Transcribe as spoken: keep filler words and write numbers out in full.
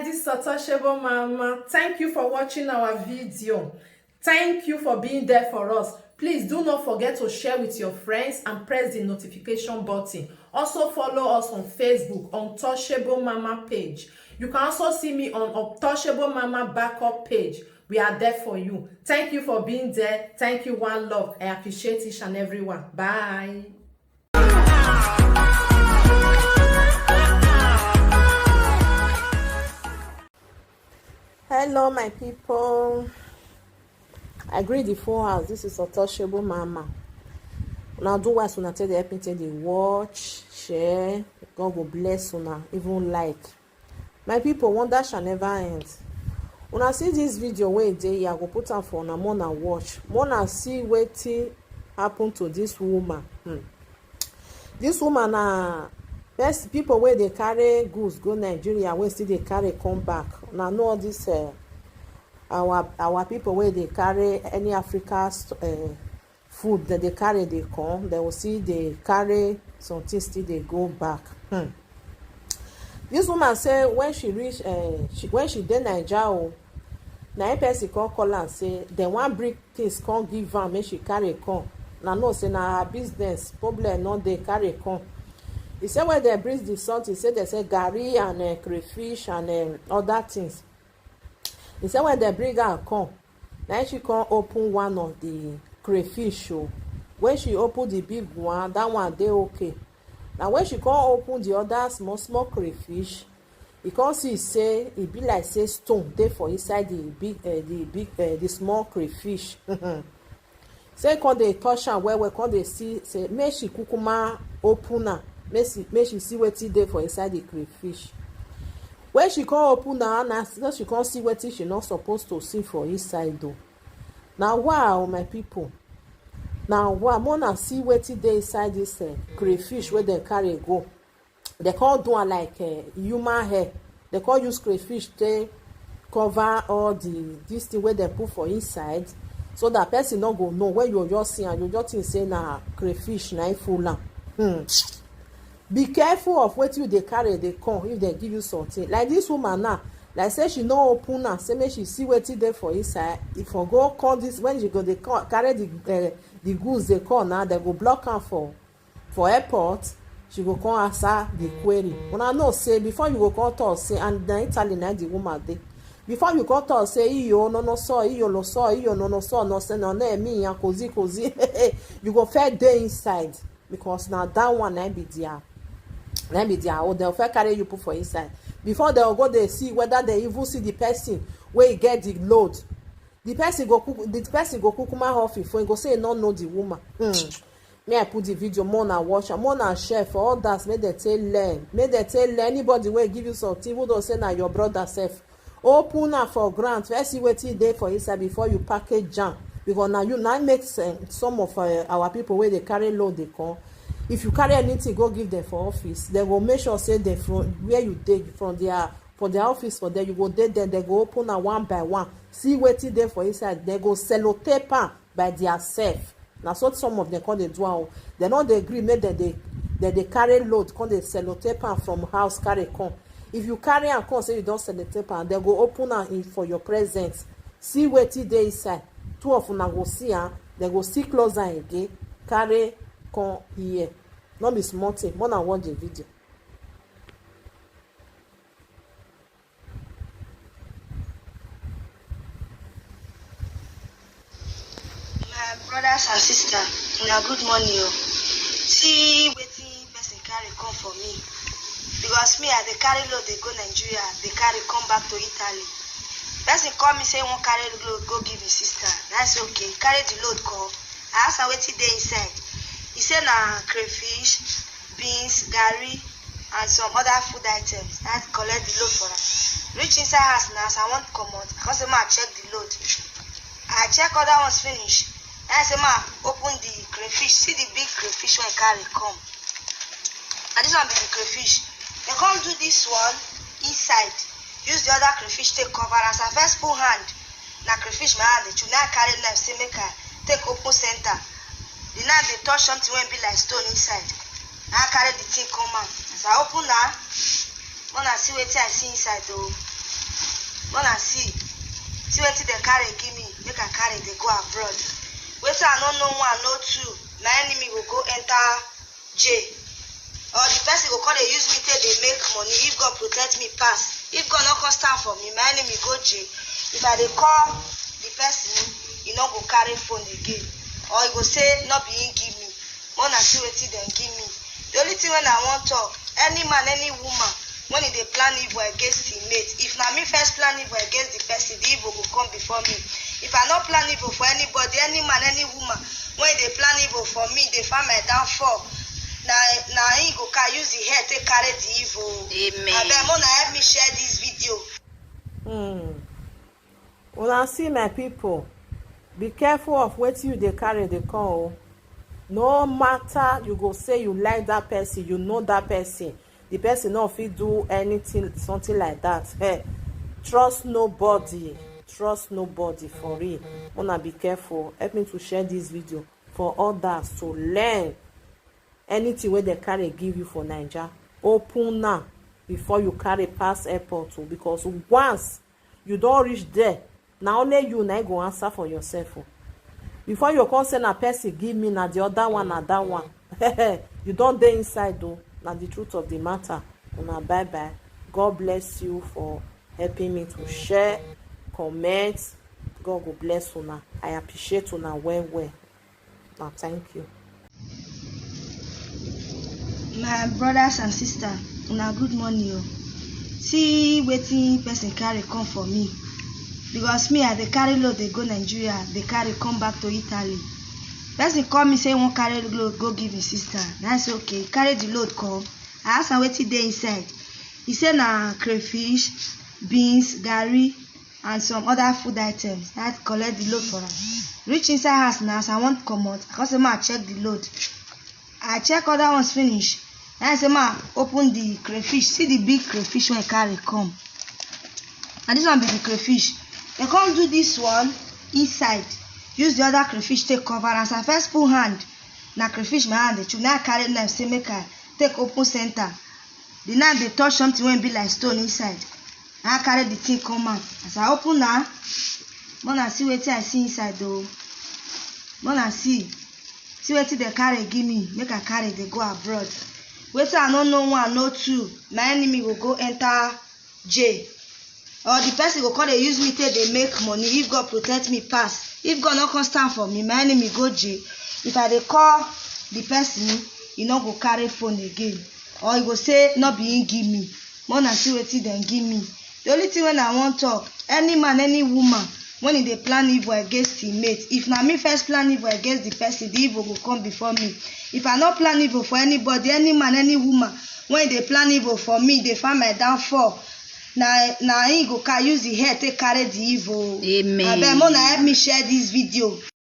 This is Untouchable Mama. Thank you for watching our video. Thank you for being there for us. Please do not forget to share with your friends and press the notification button. Also follow us on Facebook, Untouchable Mama page. You can also see me on Untouchable Mama backup page. We are there for you. Thank you for being there. Thank you, one love. I appreciate each and every one. Bye. Hello, my people. I greet the full house. This is Untouchable Mama. Now do what una take dey help me take dey watch, share. God go bless una, even like. My people, wonder shall never end. Una see this video wey dey here, I go put am for una, more na watch. More na see wetin happen to this woman. Hmm. This woman na best people wey dey carry goods go Nigeria, wey still dey carry come back. Una know all this, uh, our our people wey dey carry any Africa st- uh, food that they carry dey come, they will see they carry something still they go back. Hmm. This woman say when she reach, uh, she, when she dey Naija o, na im person come call am say dem wan bring things come give am make she carry come. Na know say na her business, problem no dey, carry come. He say when dem bring the something, say dem say garri and, uh, crayfish and, um, other things. He say when dem bring am come, na she come open one of the crayfish o. When she open the big one, that one dey okay. Na when she come open the other small small crayfish, e come see say e be like say stone dey for inside the big, uh, the big, uh, the small crayfish. Say come dey touch am well well, come dey see say make she kukuma open am, make she make she see wetin dey for inside the crayfish. When she come open am, na so she come see wetin she no suppose to see for inside o. Na wa o, my people. Na wa, more na see wetin dey inside this, uh, crayfish wey dem carry go. They can't do am like, uh, human hair. They can't use crayfish to cover all the this thing where they put for inside, so that person not go know when you just see and you just think say na crayfish na im full am. Hmm. Be careful of what you they carry they come if they give you something like this woman now. Like say she no open am, say make she see wetin dey for inside. If for go call this when she go dey call, carry the, uh, the goods they call now, they go block am for for airport. She go come answer the query. Una know say before you go come talk say, and na Italy na the woman dey. Before you come talk say iyo no no so, iyo lo so, iyo no no so, no say no na me ya cozy cozy. You go first dey inside, because na that one na be their, na be their own. Dem first carry you put for inside before dem go dey see whether dem even see the person wey get the load. The person go cook, the person go cook my off phone, go say e no know the woman. Hmm. Me I put the video, more na watch am, more na share for others, make dem take learn, make dem take learn. Anybody wey give you something, even though say na your brother sef, open am for ground, first see wetin dey for inside before you package am. Because na you na make some, some of, uh, our people wey dey carry load dey come. If you carry anything go give them for office, they go make sure say they from where you dey, from their, for their office for there, you go dey there, they go open am one by one, see wetin dey for inside, they go sellotape am by their self. Na so some of them come dey do am o. They no dey gree make dem dey, dem dey carry load come dey sellotape am from house carry come. If you carry am come say you don sellotape am, dem go open am in for your presence. See wetin dey inside. Two of una go see am, dem go still close am again, carry come here. No be small thing. More na watch the video. My brothers and sisters, una good morning o. See wetin person carry come for me. Because me, I dey carry load dey go Nigeria, dey carry come back to Italy. Person call me say he wan carry load go give him sister. Na I say okay, carry the load come. I ask am wetin dey inside. He say na crayfish, beans, garri, and some other food items. I collect the load for am. Reach inside house na, as I wan comot, I come say make I check the load. I check other ones finish. I say make I open the crayfish, see the big crayfish wey I carry come. Na this one be the crayfish. Dem come do this one inside. Use the other crayfish take cover. As I first put hand, na crayfish my hand dey chew. Na I carry knife say make I take open center. The knife dey touch something wey be like stone inside. Na I carry the thing come out. As I open am, una see wetin I see inside o. Una see, see wetin dem carry give me, make I carry dey go abroad. Wetin I no know one, no two, my enemy go go enter jail. Or the person go come dey use me take dey make money. If God protect me pass, if God no come stand for me, my enemy go jail. If I dey call the person, e no go carry phone again. Or e go say no be him give me. Make una see wetin dem give me. The only thing wey I wan talk, any man, any woman, when e dey plan evil against him mate, if na me first plan evil against the person, the evil go come before me. If I no plan evil for anybody, any man, any woman, when e dey plan evil for me, dey find my downfall, na na him go carry, use the head take carry the evil. Amen. Abeg, make una help me share this video. Hmm. Una see, my people, be careful of wetin you dey carry dey come o. No matter, you go say you like that person, you know that person, the person no fit do anything, something like that. Hey, trust nobody, trust nobody for real. Una be careful. Help me to share this video for others to learn. Anything wey dem carry give you for Naija, open am before you carry pass airport o, because once you don reach there, na only you na go answer for yourself o. Before you come say na person give me, na the other one, na that one. You don dey inside o. Na the truth of the matter. Una bye bye. God bless you for helping me to share, comment. God go bless una. I appreciate una well well. Now, thank you. My brothers and sisters, una good morning o. See wetin person carry come for me. Because me, I dey carry load dey go Nigeria, dey carry come back to Italy. Person call me say he wan carry load go give him sister. Na I say okay, carry the load come. I ask am wetin dey inside. He say na crayfish, beans, garri, and some other food items. Na I collect the load for am. Reach inside house na, as I wan comot, I come say make I check the load. I check other ones finish. Na I say make I open the crayfish. See the big crayfish wey I carry come. Na this one be the crayfish. Dem come do this one inside. Use the other crayfish take cover am. As I first put hand, na crayfish my hand dey chook. Na I carry knife say make I take open center. The knife dey touch something wey be like stone inside. Na I carry the thing come out. As I open am, make una see wetin I see inside o. Make una see. See wetin dem carry give me, make I carry dey go abroad. Wetin I no know one, no two, my enemy go go enter jail. Or the person go come dey use me take dey make money. If God protect me pass, if God no come stand for me, my enemy go jail. If I dey call the person, e no go carry phone again. Or e go say no be him give me. Make una see wetin dem give me. The only thing wey I wan talk, any man, any woman, when e dey plan evil against him mate, if na me first plan evil against the person, the evil go come before me. If I no plan evil for anybody, any man, any woman, when e dey plan evil for me, dey find my downfall, na na him go carry, use the head take carry the evil. Amen. Abeg, make una help me share this video.